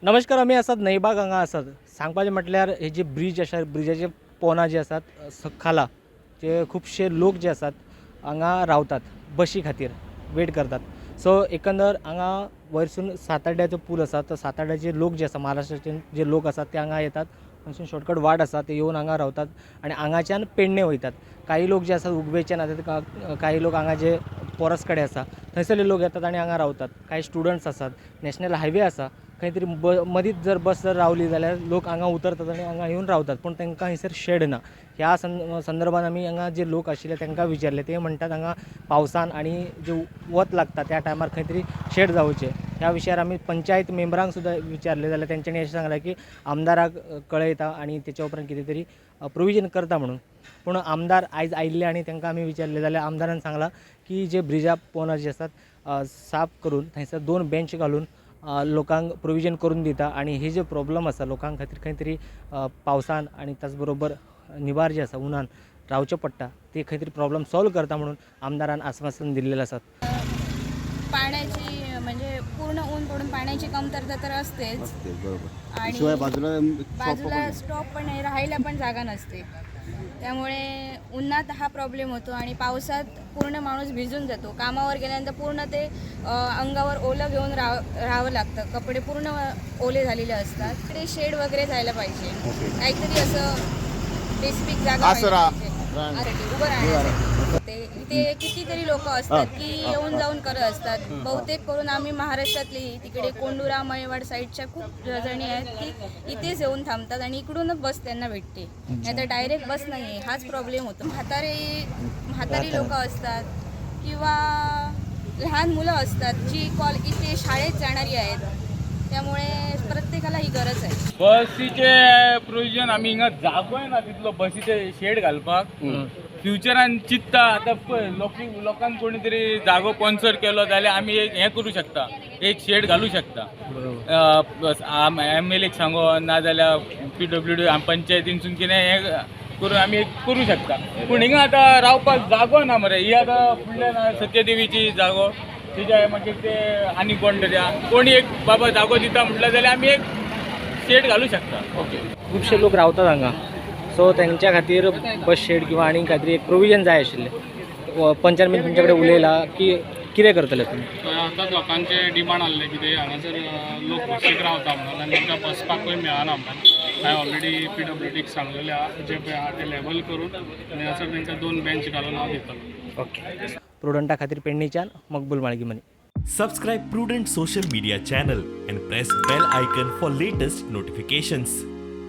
नमस्कार, आमी आसात नईबाग हांगा आसात. सांगपाचें म्हटल्यार हे जे ब्रीज आसा, ब्रिजाचे पोना जे आसात खाला जे खुबशे लोक जे आसात हांगा रावतात, बशी खातीर वेट करतात. सो एकंदर हांगा वयरसून साताड्याचो पूल आसा. तो साताड्याचे लोक जे आसा, महाराष्ट्राचे जे लोक आसात ते हांगा येतात. थंयसून शॉर्टकट वाट आसा, ते येवन हांगा रावतात आनी हांगाच्यान पेडणे वयतात. काही लोक जे आसात उगवेचे ना, काही लोक हांगा जे पोरस कडेन आसा थंयसरले लोक येतात आनी हांगा रावतात. काही स्टुडंट्स आसात. नॅशनल हायवे आसा, खंय तरी मदींच जर बस जर रावली जाल्यार लोक हांगा उतरतात आनी हांगा येवन रावतात, पूण तांकां हयसर शेड ना. ह्या संदर्भात आमी हांगा जे लोक आशिल्ले तांकां विचारले. ते म्हणटात हांगा पावसान आनी जे वत लागता त्या टायमार खंय तरी शेड जावचें. ह्या विशयार आमी पंचायत मेंबरांक सुद्दां विचारलें जाल्यार तेंच्यांनी अशें सांगलें की आमदाराक कळयता आनी तेच्या उपरांत कितें तरी प्रोविजन करता म्हणून. पूण आमदार आयज आयिल्ले आनी तांकां आमी विचारलें जाल्यार आमदारान सांगलां की जे ब्रिजा पोना जे आसात साफ करून थंयसर दोन बेंच घालून लोकांक प्रोविजन करून दिता आनी हे जे प्रॉब्लम आसा लोकां खातीर खंय तरी पावसान आनी त्याच बरोबर निवार जे आसा उनान रावचें पडटा, ते खंय तरी प्रॉब्लम सॉल्व करता म्हणून आमदारान आस्वासन दिल्लें आसात. पाण्याची म्हणजे पूर्ण ऊन पडून पाण्याची कमतरता तर असतेच. असते, बरोबर. आणि शिवाय बाजूला shop बाजूला पण आहे. स्टॉप पण आहे, राहायला पण जागा नसते. त्यामुळे उन्हात हा प्रॉब्लेम होतो आणि पावसात पूर्ण माणूस भिजून जातो. कामावर गेल्यानंतर पूर्ण ते अंगावर ओलं घेऊन राहावं लागतं. कपडे पूर्ण ओले झालेले असतात. तिकडे शेड वगैरे जायला पाहिजे. काहीतरी असं स्पेसिफिक जागा आसरा. पाहिजे उभं राहण्यासाठी. ते इथे कितीतरी लोक असतात की येऊन जाऊन करत असतात. बहुतेक करून आम्ही महाराष्ट्रातली तिकडे कोंडुरा, मळवाड साईडच्या खूप जणी आहेत की इथेच येऊन थांबतात आणि इकडूनच बस त्यांना भेटते, नाहीतर डायरेक्ट बस नाही आहे. हाच प्रॉब्लेम होतो. म्हातारे म्हातारी लोक असतात किंवा लहान मुलं असतात जी कॉल इथे शाळेत जाणारी आहेत. त्यामुळे प्रत्येकाला ही गरज आहे. बसीचे प्रोविजन आमी हिंगा जागोय ना तितलो बसीचे शेड घालपाक. फ्युचरान चिंत्ता आतां पळय, लोकांक कोणी तरी जागो स्पॉन्सर केलो जाल्यार आमी एक हें करूं शकता, एक शेड घालूं शकता. एम एल एक सांगोन नाजाल्यार पीडब्ल्यू डी पंचायतीनसून कितें हें करून आमी एक करूं शकता. पूण हिंगा आतां रावपाक जागो ना मरे. ही आतां फुडल्यान सत्यदेवीची जागो, तेच्या मागीर ते आनी कोण तरी आहा. कोणी एक बाबा जागो दिता म्हटल्यार जाल्यार आमी एक शेड घालूं शकता. ओके. खुबशे लोक रावतात हांगा, सो तेंच्या खातीर बस शेड किंवा आनी कांय तरी एक प्रोविजन जाय आशिल्लें. पंचायत तुमचे कडेन उलयला की कितें करतले तुमी? आतांच लोकांचे डिमांड आहले कितें हांगासर लोक बसीक रावता म्हणून आनी तांकां बसपाकूय मेळना म्हणून. हांवें ऑलरेडी पीडब्ल्यूडीक सांगलेलें आहा, जे पळय आहा ते लेवल करून आनी हांगासर तांकां दोन बेंच घालून हांव दितलो. ओके. प्रुडंटा खातीर पेडणेच्यान मकबूल माळगीमनी. Subscribe Prudent Social Media channel and press bell icon for latest notifications.